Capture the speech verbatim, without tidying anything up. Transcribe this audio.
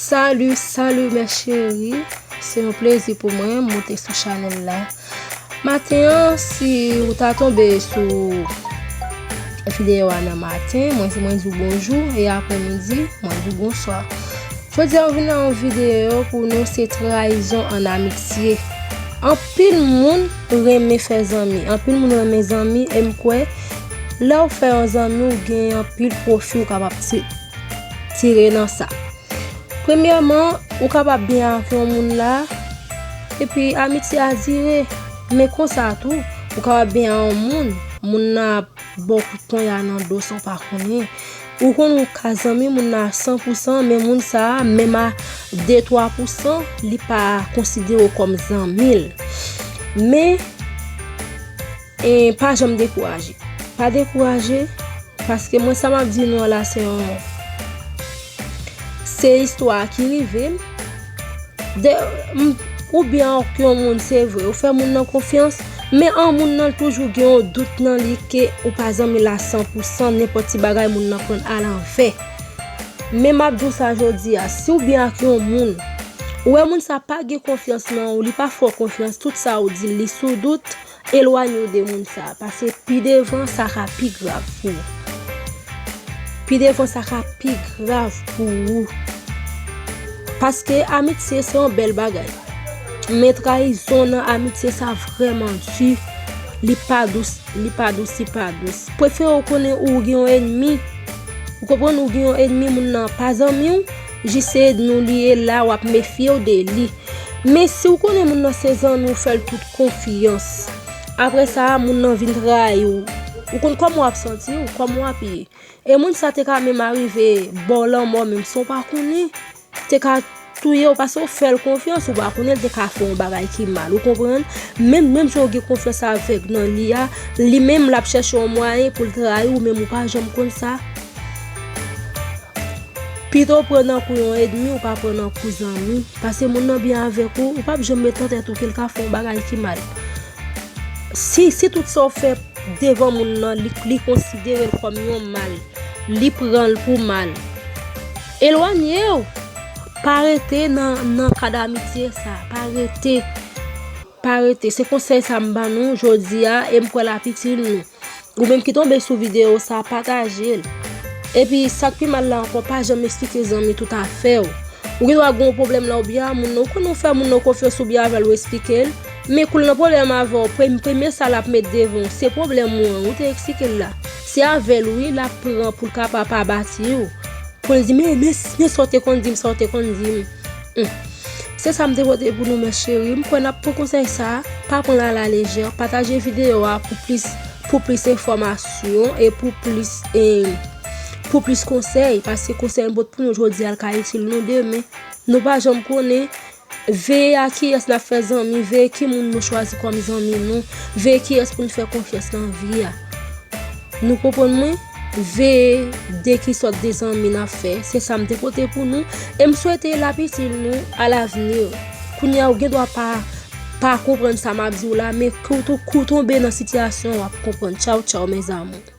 Salut, salut mes chéris. Se yon plezi pou mwen moute sou chanèl la. Maten an, si ou ta tonbe sou videyo a nan maten, mwen, mwen di w bonjou, e aprèmidi, mwen di w bonswa. Jodi a, mwen vin nan yon videyo pou nou, se trayizon an amitye. Anpil moun renmen fè zanmi, anpil moun renmen zanmi, e m kwè, lè w fè yon zanmi, ou gen anpil pwofi ou kapab ti-, tire nan sa. Premyèman, ou kapab byen ak yon moun la, epi amitye a dire. Men konsa tou, ou kapab byen ak yon moun, moun nan ap ba w kout ponya nan do san w pa konnen. Ou konn ou ka zanmi moun nan a san pou san, men moun sa a, menm a de twa pou san, li pa konsidere w kòm zanmi l. Men, e, pa janm dekouraje. Pa dekouraje, paske mwen sa m ap di nou an la, se yon, se istwa ki rive m. De, m, ou byen ak yon moun, se vre, ou fè moun nan konfyans, men an moun nan toujou gen yon dout nan li ke ou pa zanmi l a san pou san, nenpòt ti bagay moun nan pran alanvè. Men m ap di w sa jodi a, si w byen ak yon moun, ou wè moun sa pa gen konfyans nan ou, li pa fè w konfyans, tout sa ou di l, li sou dout, elwanye w de moun sa, paske pi devan, sa ka pi grav pou ou. Pi devan, sa ka pi grav pou ou. Paske amitye se yon bèl bagay. Men trayizon nan amitye sa vrèman di. Li pa dous, li pa dous, li pa dous. Prefere w konnen ou gen yon ènmi. Ou konprann, ou gen yon ènmi, moun nan pa zanmi w, jis se ènmi w li ye la, w ap mefye w de li. Men si w konnen moun nan se zanmi w, fè l tout konfyans. Apre sa, moun nan vin trayi w. Ou konn kòman w ap santi w, kòman w ap ye. E moun sa te ka menm arive ba w lanmò menm san w pa konnen. Te ka touye w paske w fè l konfyans, ou pa konnen l te ka fè yon bagay ki mal, ou konprann? Menm, menm jan w gen konfyans avèg nan li a, li menm l ap chèche yon mwayen pou l trayi w, menm ou pa janm konn sa. Pito w pran nan kou yon ènmi, ou pa pran nan kou zanmi. Paske moun nan byen avèk ou, ou p ap janm met nan tèt ou ke l ka fè yon bagay ki mal. Si, si tout sa w fè devan moun nan, li, li konsidere l kòm yon mal, li pran l pou mal, elwanye w. Pa rete nan, nan kad amitye sa. Pa rete. Pa rete. Se konsèy sa m ban nou jodi a, e m kwè l ap itil nou. Ou menm ki tonbe sou videyo sa, pataje l. Epi, sa k pi mal la ankò, pa janm esplike zanmi tout afè w. Ou gendwa gen yon pwoblèm la oubyen a moun nan, ou konn ou fè moun nan konfyans oubyen avè l ou esplike l. Men kou l nan pwoblèm avè w, prem-, premye sa l ap met devan w, se pwoblèm ou an, ou te esplike l la. Se avè l, wi, l ap pran pou l kapab abati w. Pou l di, men, men, men sa w te konn di m, sa w te konn di m. Hmm. Se sa m te pote pou nou, mes chéris. M kwè n ap pran konsèy sa a. Pa pran l alalejè. Pataje videyo a pou plis, pou plis enfòmasyon e pou plis, e, pou plis konsèy. Paske konsèy m pote pou nou jodi a, l ka itil nou demen. Nou pa janm konnen. Veye a kiyès n ap fè zanmi, veye ki moun nou chwazi kòm zanmi nou, veye kiyès pou n fè konfyans nan vi a. Nou konprann mwen? Veye de ki sòt de zanmi n ap fè. Se sa m te pote pou nou. E m swete l ap itil nou alavni. Kounye a, ou gendwa pa, pa konprann sa m ap di w la, men kou tou, kou tonbe nan sitiyasyon, w ap konprann. Tchaw, tchaw, mes amours.